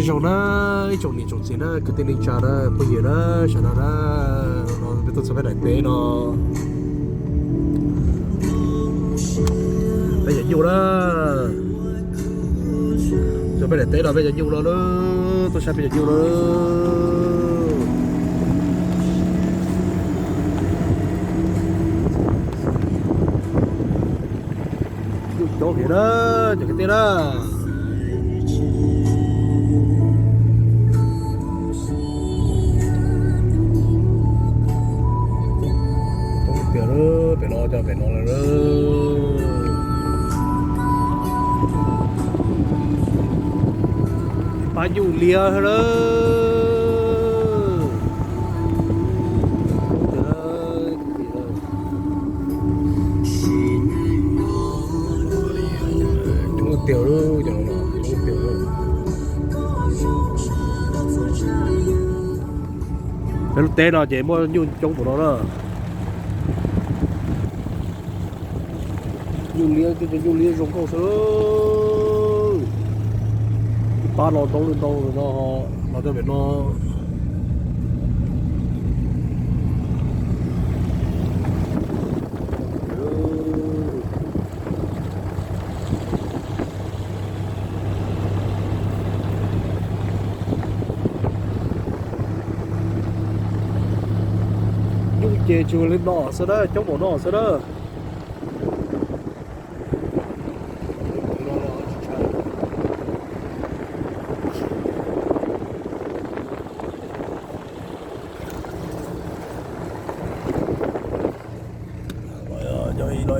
Zoo na, ib tsoom niam tsoom txiv na, kwv tij neej tsa na, phooj ywg na, sawv daws na, no peb tuaj txog peb daim teb no, peb cov nyuj na, txog peb daim teb no peb cov nyuj no na, tuaj saib peb cov nyuj no. Nyuj coob heev na, cov kwv tij na. Coob tiag, pem no cov pem no lawm. Pab nyuj liab na. Coob tiag, cov no coob tiag. Peb lub teb no ces muaj nyuj coob npaum no na. Nyuj liab, cov nyuj liab zoo nkauj xwb. Ib pab no ntau li ntau no, los rau pem no. Nyuj ces tsuas li no xwb na, coob npaum no xwb na.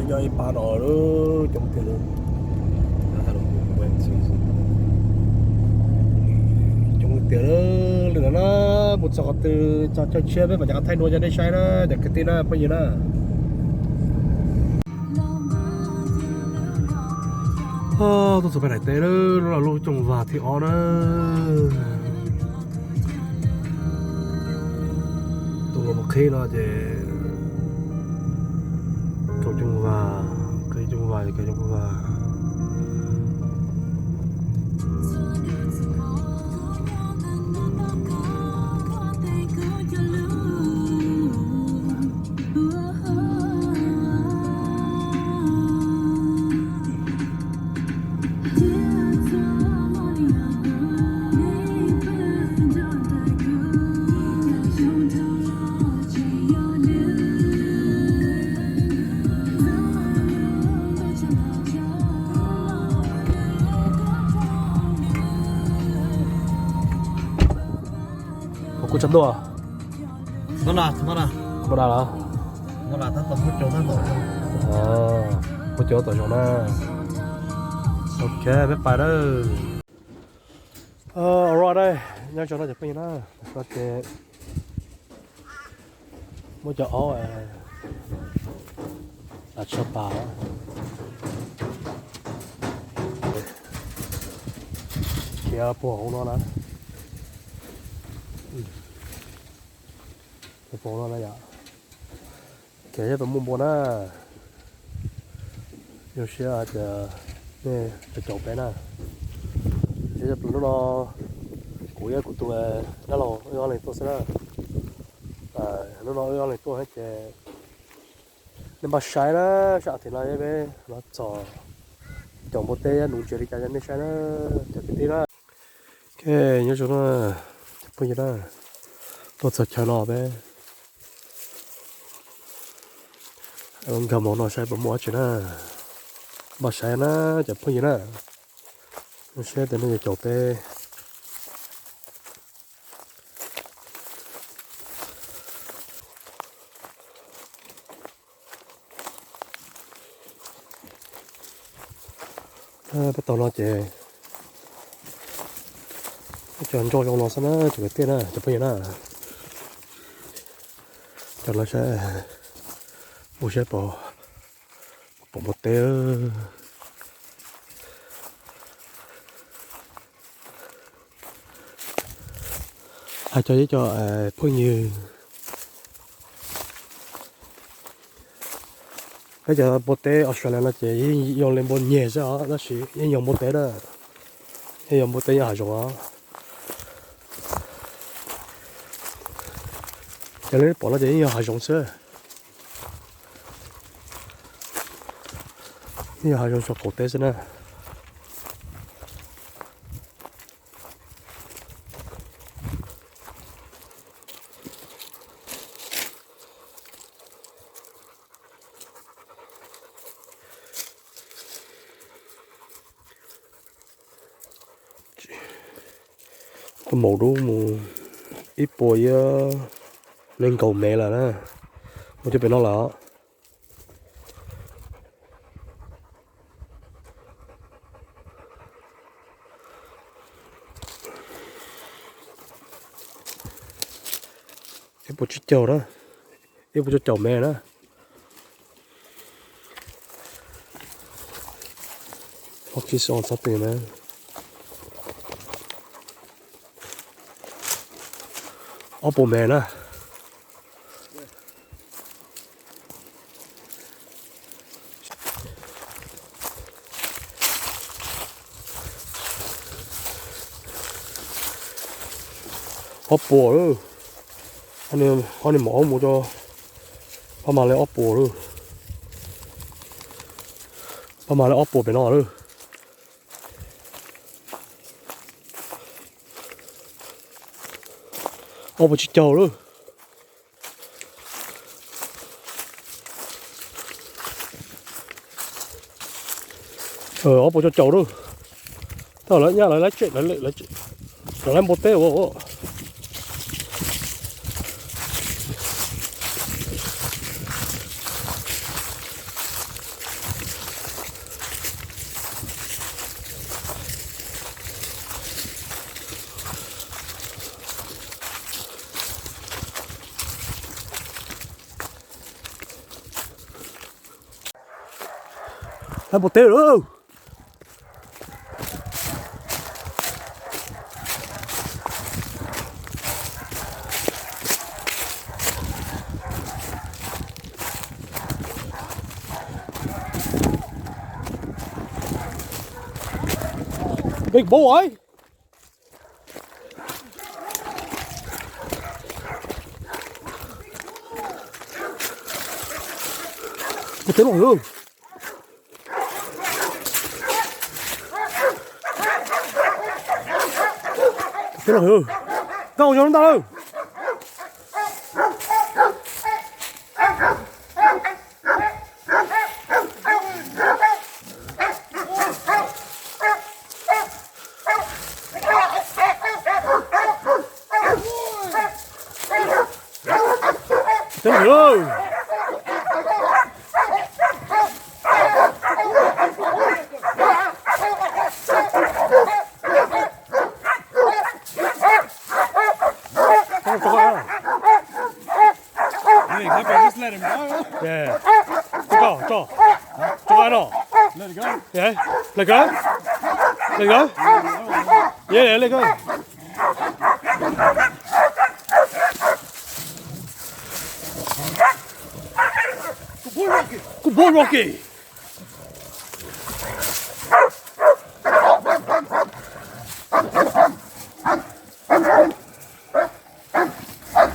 Nyob ib pab no coob tiag, coob tiag li no na. Mus txog qhov twg txog chaw tshiab peb mam rov qab thaij dua rau nej saib na cov kwv tij na phooj ywg na. Tuaj txog pem daim teb na, no lub cooj vag thib ob na. Tus uas mus qhib no ces rau cooj vag, qhib cooj vag ces kaw cooj vag. Kuv tsab ntuj, npaj da los? Muaj cov tom zoo na. Ok, peb pais na. Alright, nyob zoo no cov phooj ywg na, no ces muab cov aub tshaj pas khiav puag hauv no na. Puag hauv no na yom. Khiav coj pem muaj npua na. Zoo siab tias nej caum peb na. Ces hnub no kuv thiab kuv tus dab laug wb ob leeg tuaj xwb na. Hnub no wb ob leeg tuaj ces nej npaj saib na, sab tim no peb los txog caum npua teb nuv ntsis li cas rau nej saib na, cov kwv tij na. Ok, nyob zoo na cov phooj ywg na, tuaj txog chaw no peb nkag mus no saib puas muaj dab tsi na. Npaj saib na cov phooj ywg na, zoo siab tias nej yuav caum peb. Peb tau no ces cov ntsos zoo no xwb na cov kwv tij na cov phooj ywg na. Cov no saib, mus saib pom, pom npua teb. Hais rau ib co phooj ywg, peb cov npua teb Australia no ces yeej yog li npua nyeg xwb os, tab sis yeej yog npua teb na, yeej yog npua teb nyob hav zoov os. Yog li pom no ces yeej yog hav zoov xwb, yeej yog hav zoov tso qaum teb xwb na. Kuv maum dub mus ib puas ib nees nkaum mev lawm na, mus cov pem no lawm. Ib puas tsib caug na, ib puas cuaj caum mev na. Ob kiv xo txhob pem na. Ob puas mev na. Ob puas lawm. Ob niag maum ub mus rau pab mas li ob puas lawm. Pab mas li ob puas pem no lawm. Ob puas tsib caug lawm. Ob puas cuaj caum lawm. Thaum lawv nyab lawv laib tsem, lawv laib npua teb ua. Laib npua teb lawm. Big boy. Ua teb los lawm. Teb los lawm. Nkauj yog lub ntau lawm. Teb lawm. Tso, tso. Tso no. Let go. Let go. Yeah, let go. Good boy, Rocky.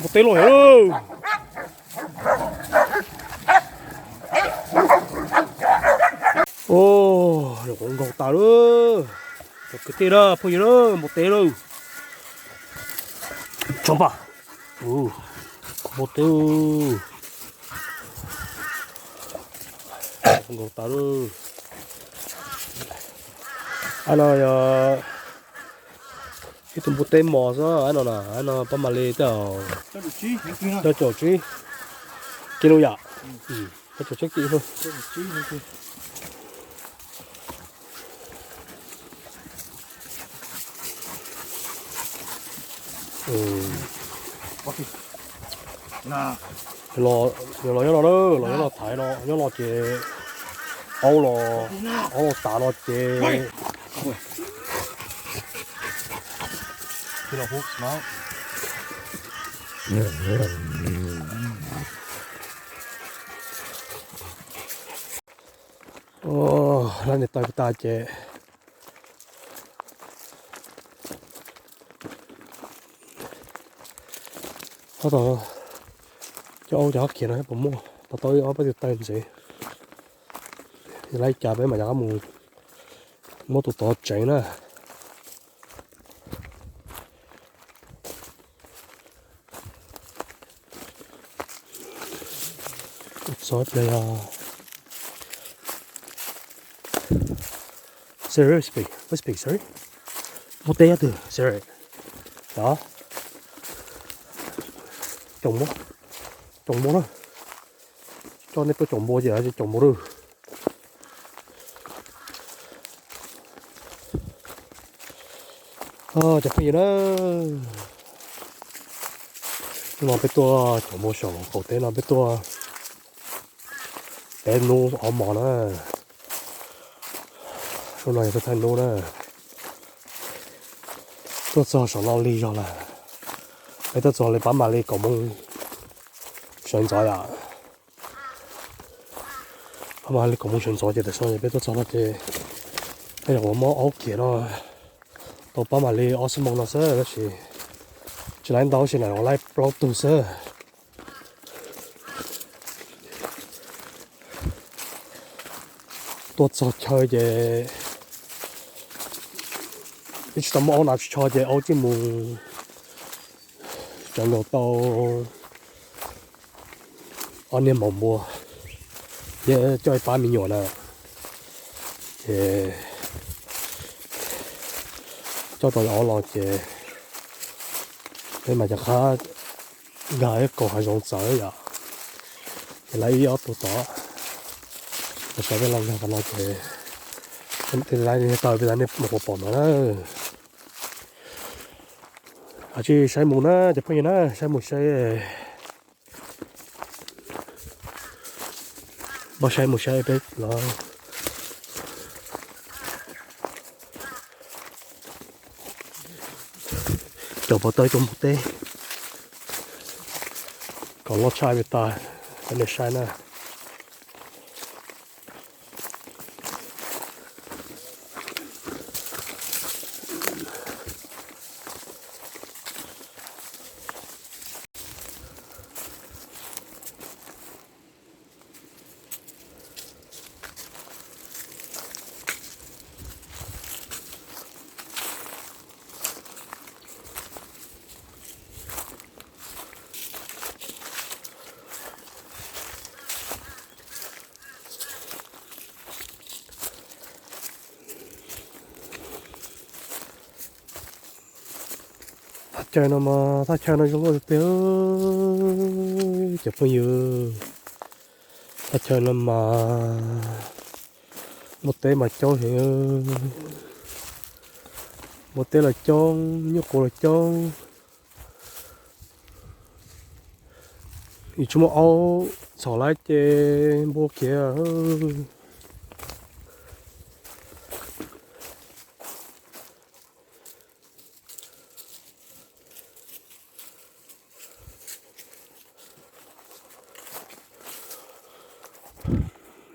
Npua teb los lawm. Nyuam qhuav nkaug tas lawm. Cov kwv tij na, phooj ywg na, npua teb lawm. Tso npaj. Npua teb nkaug tas lawm. Ab no yog ib tug npua teb mos xwb, ab no na, ab no pab mam li tej caum tsib kis lub yam, caum tsib kis lub. Los, los nyob no, los nyob no thaiv no, nyob no ces aub los, aub los tav no ces lab niag taw tas ces tab tom Cov aub cov qab khiav no puas muaj, to tau ib ob pab tig taw ntsev. Yog lawv cas peb mam rov qab mus muab tus tod tsev na. Txog pliag yog Siri, speak, what speak, sorry? Npua teb twg, Siri? Yog, coom npua, coom npua na. Coj nej tuaj coom npua ces coom npua lawm. Cov phooj ywg na, hnub no peb tuaj coom npua saum qaum teb no peb tuaj peb hnub ob hmos na. Hnub no yog thawj hnub na, tuaj txog saum no lig zog lawm. Peb tuaj txog li pab mam li kaum moos sawv ntxov yom. Pab mam li kaum moos sawv ntxov ces tam sim no peb tuaj txog no ces peb yuav ua mob aub kiag no tau pab mam li ob xuab moos no xwb tab sis tsis laib ntau tab sis na ua laib plaub tug xwb. Tuaj txog chaw ces ib tsis tau muaj aub na, tsis tsho ces aub cij mus tseem nkaus tau ob niag maum npua, thiab coj ib pab me nyuam na, ces coj tau aub los ces peb mam cov qab nkag ib kaum hav zoov txawv yom, ces lawv ib ob tug tod, los saib peb los nkag qhov no ces thiaj li taw peb nej mus qhuav pom no na. Cia li saib mus na cov phooj ywg na, saib mus saib, npaj saib mus saib peb los cov pov tawb cov npua teb kom loj tshaj peb tas, peb nej saib na. Thaj chaw no mas thaj chaw no zoo nkauj tiag tiag, cov phooj ywg. Thaj chaw no mas npua teb mas coob heev, npua teb los coob, nyuj qus los coob. Yus tsis muaj aub txhom lawv ces npua khiav.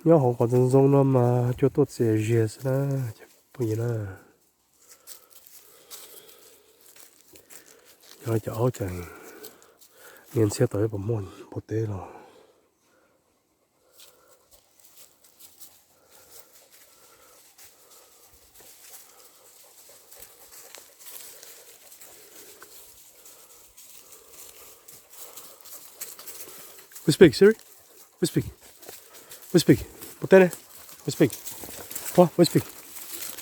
Nyob hauv qhov ntxoov ntxoo no mas cua tuaj txias zias xwb na, cov phooj ywg na. Yog cov aub ces niaj ntxhiab tau ib puas muaj npua teb los. We speak, Siri. We speak. We speak. Npua teb ne? We speak. What? We speak.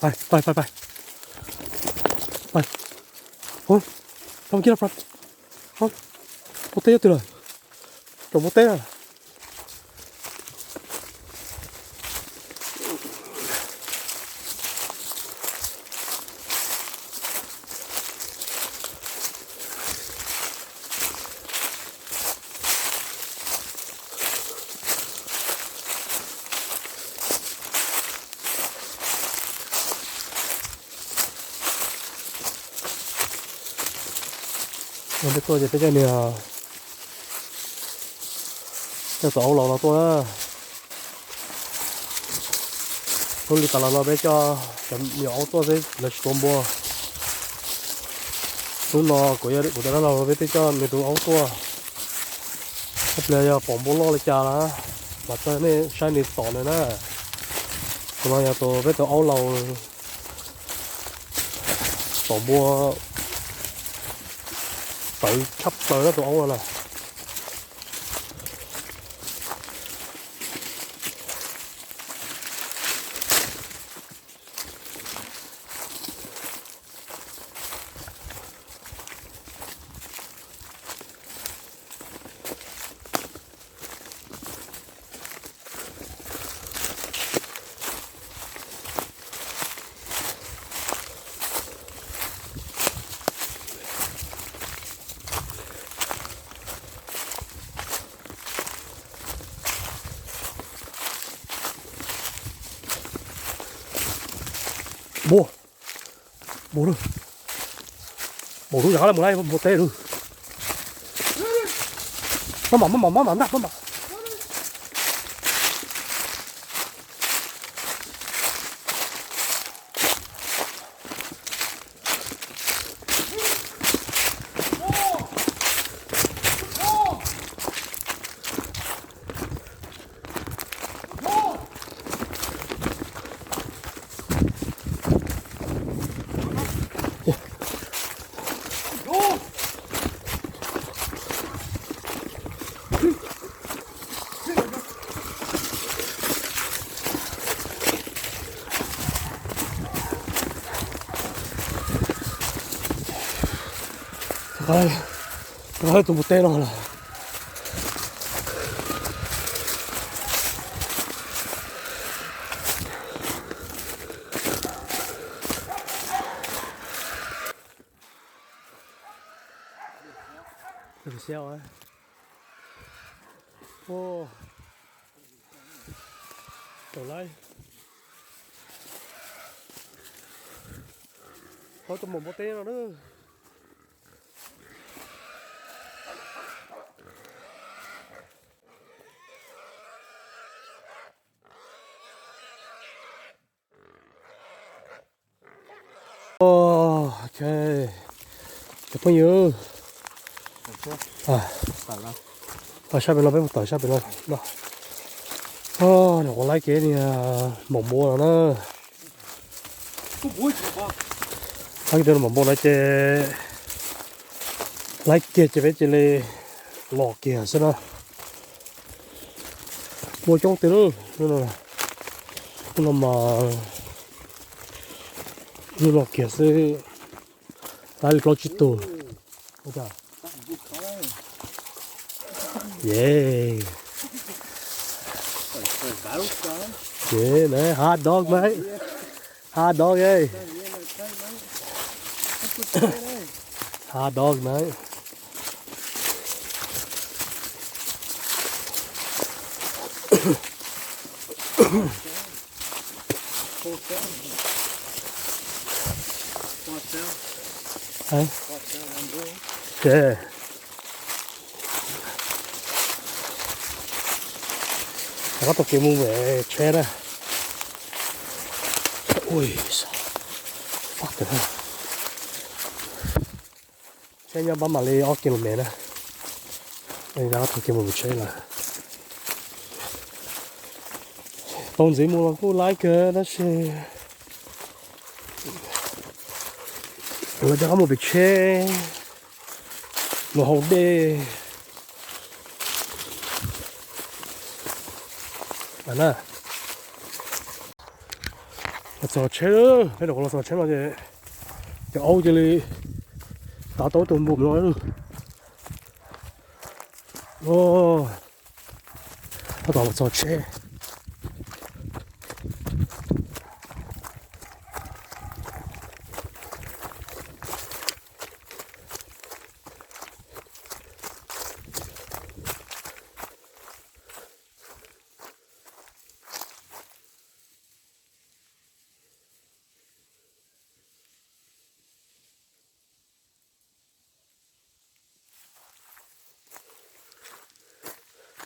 Pais, pais, pais, pais. Pais. Hov, come get up, bro. Hov, npua teb twg lawm? Cov npua teb na. Peb tuaj ces peb coj niag, coj tus aub laus no tuaj na. Hnub li tas los no peb coj cov me nyuam aub tuaj xwb, lawv tsis tua npua. Hnub no kuv, kuv tus dab laug peb twb coj nws tus aub tuaj. Ib pliag yog pom npua loj li cas na, mam txog nej saib nws tom nws na. Tus no yog tus peb tus aub laus tom npua tawv tshaj plaws na tus aub no na. Npua, npua lawm, npua lub zov lawm mus laij npua teb lawm. Maj mam maj mam maj mam ntag maj mam. Rov qab tus npua teb no lawm. Tau laib. Qhov tus maum npua teb no na. Ok, cov phooj ywg, tawm sab pem no, peb mus tawm sab pem no no. Nyuam qhuav laib kiag niag maum npua no na. Laib kiag maum npua no ces, laib kiag ces peb cia li los kiag xwb na. Npua coob tiag lauj, hnub no mas, hnub no kiag xwb, laib li plaub tsib tug. Yeah. Yeah, man. Hot dog, mate. Hot dog, eh. Hot dog, mate. Đấy. Ok. Rov qab taug kev mus pem tsheb na. Ui, fuck the hell. Tsheb nyob pab mam li ob ki lo mev na. Rov qab taug kev mus pem tsheb lawm. Tau ntxiv mus los kuj laib kawg tab sis lawv rov qab mus pem tsheb, mus haus dej na. Los txog tsheb, peb rov qab los txog tsheb no ces cov aub cia li tav tau tus npua no. Tab tom los txog tsheb.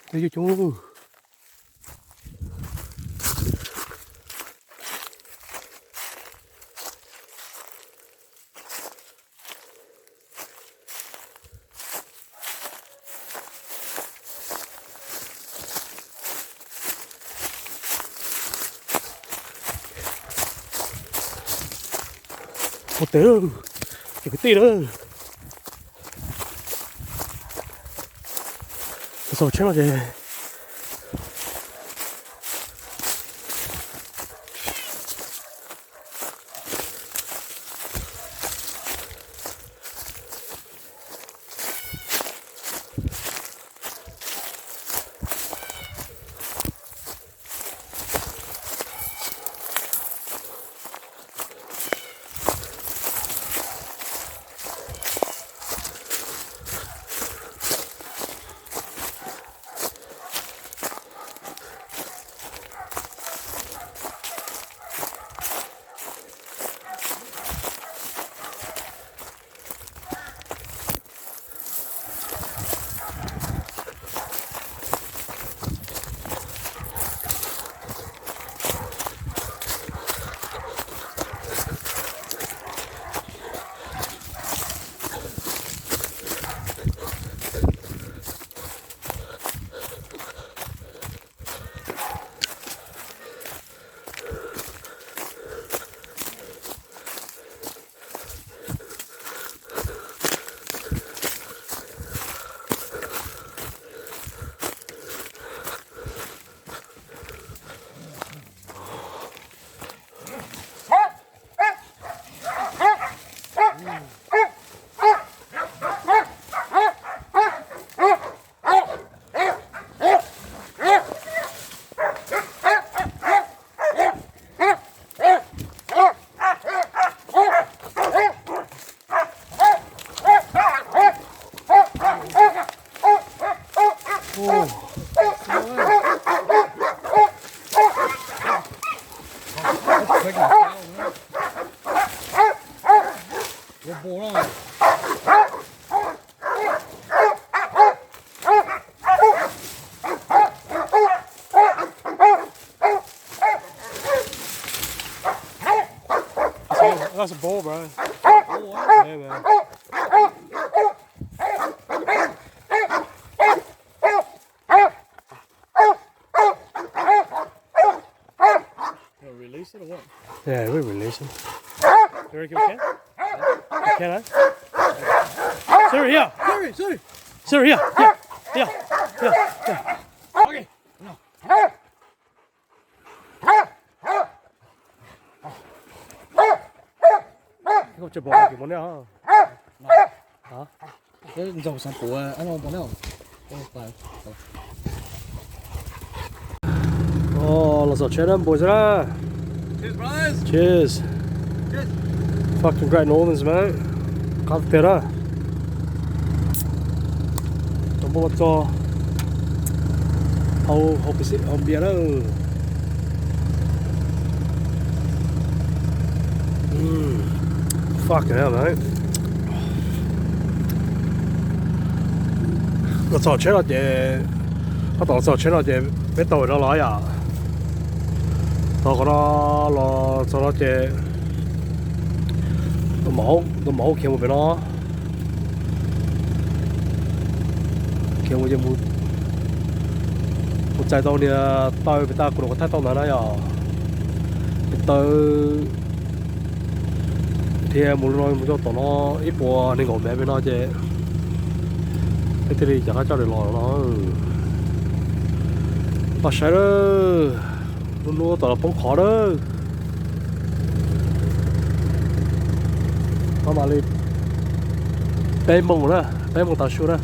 Peb coob coob. Ua tes lawm, ces kwv tij lawm. Xaus tsheb no ces That's a bull, bro. Yeah, man. You gonna release it or what? Yeah, we release him. You reckon we can? We can, eh? Sorry, here. Sorry, sorry. Sorry, here. Here, here, here, here. Okay. Không cho bỏ cái món này hả? Hả? Ntxaug xav puav no. Oh, los xaus tsheb na boys na. Cheers, brothers. Cheers. Cheers. Fucking great Northerns, mate. Qab tiag na. Tau npau txog hau, hau pis, hau npias na. Mm. Fucking hell, mate. Los txog tsheb no ces, tab tom los txog tsheb no ces peb tau no los yom. Tau qhov no los txog no ces tus maum, tus maum khiav mus pem no. Khiav mus ces mus, mus txais tau niag taw pem tas kuv nov qhov thaij tau ntawd na yom. Niag taw dhia mus no mus rau tom no ib puas nees nkaum mev pem no ces peb thiaj li cov qab coj lawm los no. Paj saib lawm, lub hnub tom los poob qhov lawm. Pab mam li peb moos na, peb moos tav su na.